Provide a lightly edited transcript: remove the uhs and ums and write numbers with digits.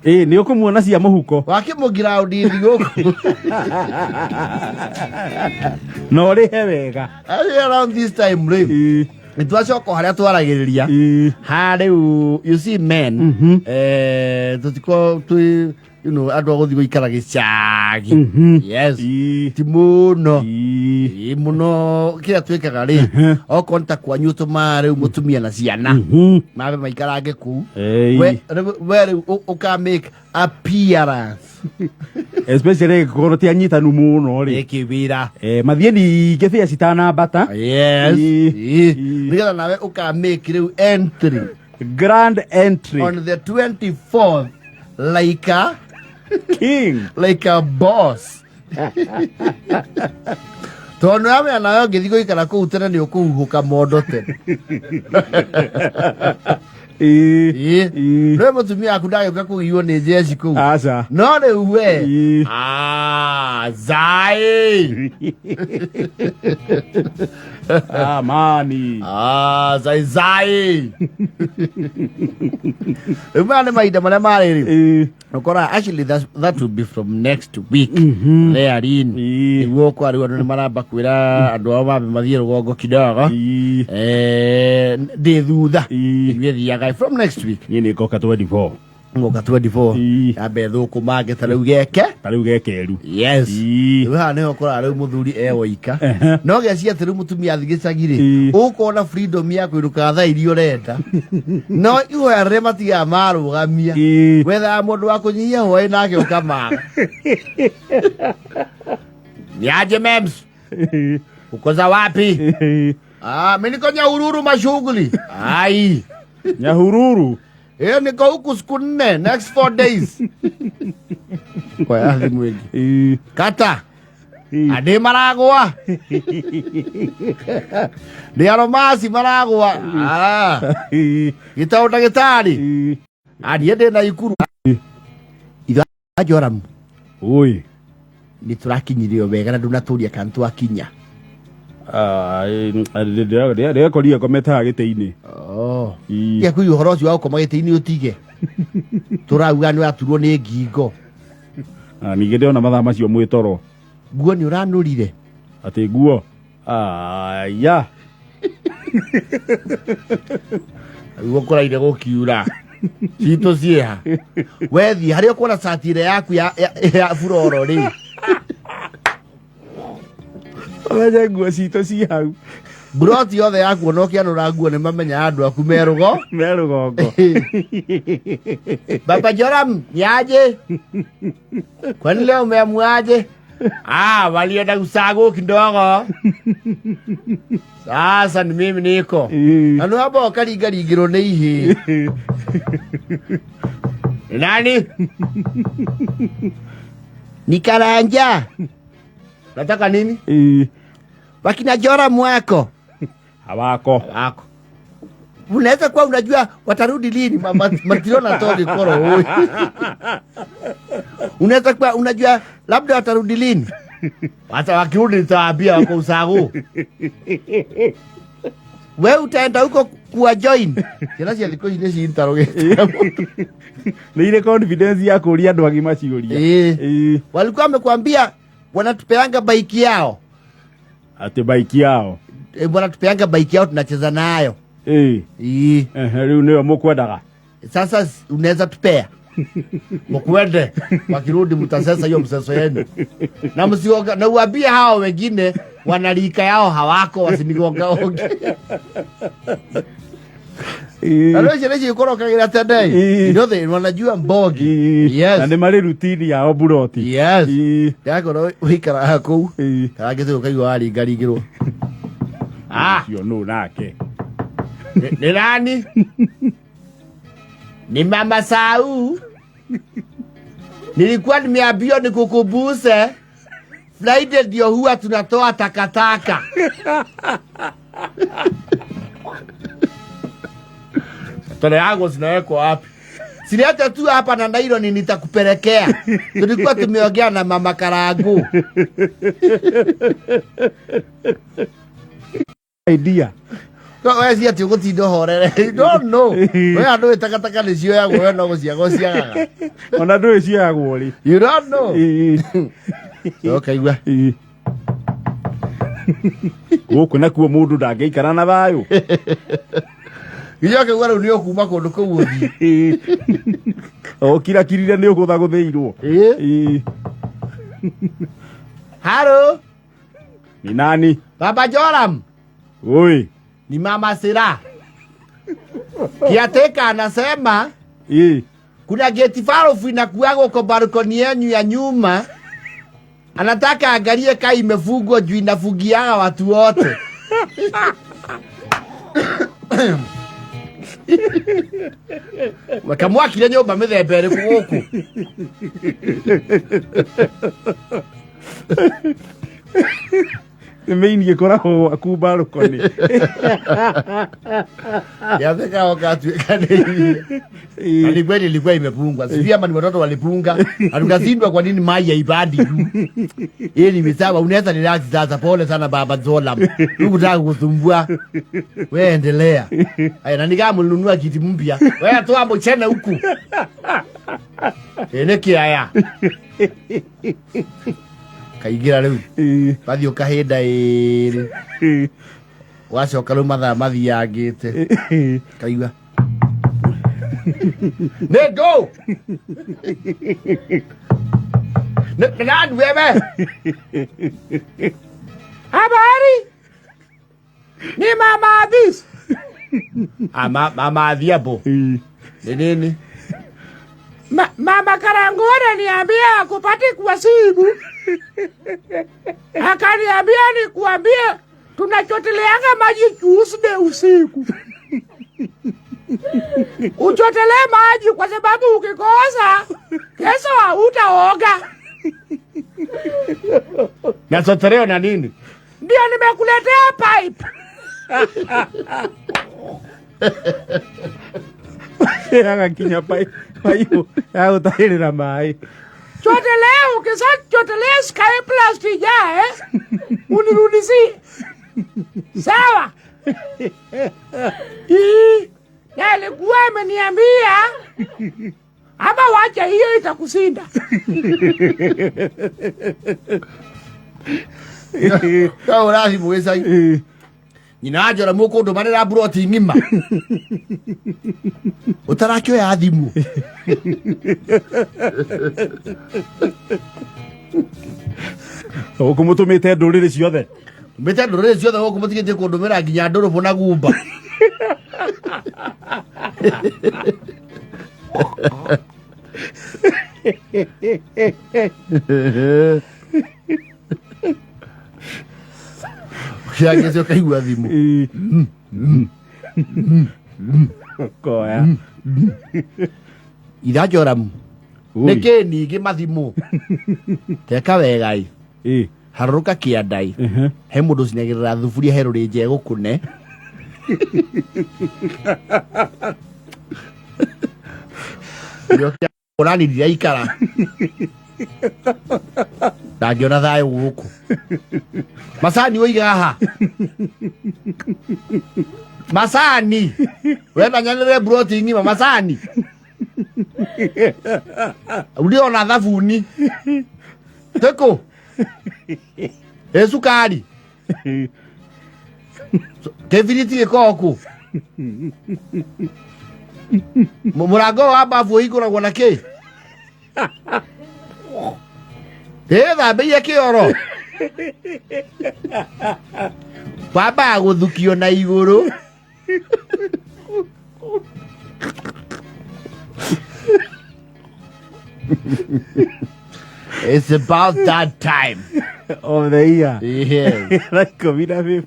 Ĩ nĩ ũkũmuona cia mũhuko. Wakĩmũngiraũndithi gũkũ. Na ũrĩhe wega. Actually, around this time rĩ, nĩ twacoka o harĩa twaragĩrĩria ha rĩu, you see, men, tũtikoragwo twĩ andũ a gũthiĩ gũikara gĩcagi. Yes. Ti mũno. Ĩ, mũno kĩrĩa twĩkaga rĩ, okorwo nĩ ta kwanyu ũtũmaga rĩu mũtumia na ciana mabe maikarange kũu. We rĩu ũka make appearance. Especially gĩkorwo ti anyitanu mũno rĩ. Ĩkĩ wĩra. Mathiĩ ningĩ bĩa citanambata. Yes. Ĩ. Nĩgetha nawe ũka make rĩu entry. Grand entry. On the 24th like a king, like a boss, tondũ nĩwamenya nawe ũngĩthiĩ gũikara kũu tene nĩ ũkũhuhũka mondo tene. Ĩ. Rĩu mũtumia waku ndagĩũka kũgiywo nĩ njeci kũu. Aca. No rĩu we. Ah, zai. Amani. Ah, zai zai. Rĩu maya nĩ mahinda marĩa marĩ rĩ. Ũkora actually that will be from next week. Therein. Nĩguo ũkora rĩu andũ nĩ maramba kwĩra andũ ao mambe mathiĩ rũgongo kidogo. Ndĩ thutha. Ithuĩ thiaga from next week. Niĩ nĩ ngoka 24. Ngoka 24. Yambe thũkũmange ta rĩu geke. Ta rĩu gekeru. Yes. Rĩu haha nĩho ũkoraga rĩu mũthuri e woika. No gĩacia atĩ rĩu mũtumia athiĩ gĩcagi rĩ, ũkona freedom ya kũinũkaga thaa iria ũrenda. No ihoya rĩrĩa matigaga marũgamia. Wethaga mũndũ wa kũnyihia hwaĩ nake ũkamaga. Niaje mems? Uko za wapi? Ah, mimi niko Nyahururu mashughuli. Ai. Nyahururu. Niko huku siku 4, next 4 days. Kwa thimũ ĩngĩ. Kata. Andĩ maragwa. Nĩ aromasi maragwa. Ah. Gĩtao ndagĩtarĩ. Niĩ ndĩ na ikuru. Itha Joram. Oi. Nĩ tũrakinyirio wega na ndũnatũria kana twakinya. Ndĩrekorire ngomete haha gĩtĩ-inĩ. Oh. Tiga kuiga ũhoro ũcio wa gũkoma gĩtĩ-inĩ ũtige. Tũrauga nĩ ũraturwo nĩ ngingo. Ningĩ ndĩrona mathaa macio mwĩ toro. Nguo nĩ ũranũrire? Atĩ nguo? Aya. Rĩu ũkũraire gũkiura. Citũ ciĩha. Wethiĩ harĩa ũkuona cati ĩrĩa yaku ya buroro rĩ. Ũmenye nguo citũ ci hau. Mburoti yothe yaku ona ũkĩanũra nguo nĩ mamenyaga andũ aku me rũgo. Me rũgongo. Baba Joram, niaje? Kwani leo umeamuaje? Ah, walienda ushago kidogo. Sasa ni mimi niko. Na nĩ wamba ũkaringaringĩrwo nĩ ihĩĩ. Ni nani? Ni Karanja. Nataka nini? Wakina Joram wako. Hawako. Hawako. Unaweza kuwa unajua watarudi lini, matirona togi koro huyu. Unaweza kuwa unajua labda watarudi lini. Hata wakirudi nitawaambia wako ushago. We utaenda huko kuwa join. Ciana cia thikũ ici nĩ cintarũgĩte. Nĩ irĩ confidence ya kũũria andũ agima ciũria. Walikuwa wamekwambia wanatupeanga bike yao. Ati bike yao. Wanatupeanga bike yao tunacheza nayo. Ehe, rĩu nĩyo mũkwendaga. Sasa unaweza tupea. Mkwende wakirudi mtasesa hiyo mseso yenu. Na msioga, na uambie hao wengine wanalika yao hawako wasinigonga onge. Na rĩu ciana icio ikorokagĩra tene. You know they wanajua mbogi. Yes. Na nĩ marĩ routine yao buroti. Yes. Yakorwo ũikaraga kũu. Kana ngĩthiĩ ũkaigua waringaringĩrwo. Ũcio nũ nake? Nĩ nani? Ni Mama Sau. Nilikuwa nimeambiwa nikukumbushe Friday ndio huwa tunatoa takataka. Tole yangu zinawekwa wapi? Sileta tu hapa na nylon nitakupelekea. Tulikuwa tumeongea na Mama Karangu. Idea. Weci atä å gå tinda å horere. You don't know. We andå ä takataka nä cioyagwo, we no gå ciaga ciagaga. Ona ndũĩ cioyagwo rĩ. You don't know. Ũkaigua. Gũkũ nakuo mũndũ ndangĩikara na thayũ. Nginya ũkaigua rĩu nĩ ũkuma kũndũ kũu ũthiĩ. Ũkirakirire nĩ ũgũthagũthĩirwo. Haro. Ni nani? Baba Joram. Oi. Ni Mama Sira. Kiateka anasema kuna geti valve inakuwaga uko balkoni yenu ya nyuma. Anataka angalie kaa imefungwa juu inafungiaga watu wote. Wakamwakire nyumba mĩthemba ĩrĩkũ gũkũ? Main gĩkoragwo gwaku balcony. Yatheka wakatuĩka nĩ iria. Ni kweli ilikuwa imefungwa. Sijui ama ni watoto walifunga. Na tukashindwa kwa nini mai haipandi juu. Hii ni misawa, unaweza relax sasa. Pole sana Baba Zolam. Hukutaka kukusumbua. Wewe endelea. Haya, na nikaa mlinunua kiti mpya. Wewe toa mchene huku. Nĩkĩ aya? Kaingĩra rĩu. Wathiĩ ũkahĩnda ĩrĩ. Wacoka rĩu mathaa mathiangĩte. Kaigua. Nĩ ngũ. Nĩ nani wewe? Habari? Ni Mama Adhis. Ah, Mama Adhiambo. Ni nini? Mama Karangora niambia akupate kwa simu. Akaniambia nikuambie tunachoteleanga maji Tuesday usiku. Uchotelee maji kwa sababu ukikosa kesho hautaoga. Nachotelea na nini? Ndio nimekuletea pipe. Agakinya pipe ya gũtahĩrĩra maĩ. Chotelea, ukishachotelea Sky Plus ijae, unirudishie. Sawa? Ii, na alikuwa ameniambia ama wacha hiyo itakushinda. Ka ũrathi mũgĩcai. Nyina wa Njora mũkũndũmanĩra mburoti ng'ima. Ũtarakĩoya thimũ. Gũkũ mũtũmĩte ndũrĩrĩ ciothe. Tũmĩte ndũrĩrĩ ciothe gũkũ mũtigĩtie kũndũmĩra nginya ndũrũbũ na gumba. Ũkĩangĩcio ũkaigua thimũ. Koya. Itha Joramu. Nĩkĩ ningĩ mathimũ? Teka wega ĩ. Harũrũka kĩanda ĩ. He mũndũ ũcinagĩrĩra thuburia he rũrĩnje gũkũne. Ũrani ndiraikara. Ndangĩona thayũ gũkũ. Macani ũiga haha. Macani. Wenda nyanĩrĩre mburoti ng'ima macani. Ndĩrona thabuni. Tĩkũ? Ĩ cukari. Kĩbiriti gĩkoragwo kũ? Mũrango wa bafu ũhingũragwo na kĩ? Ĩ thambĩire kĩoro. Wambaga gũthukio na igũrũ. It's about that time of the year. Yeah. Like 10:50.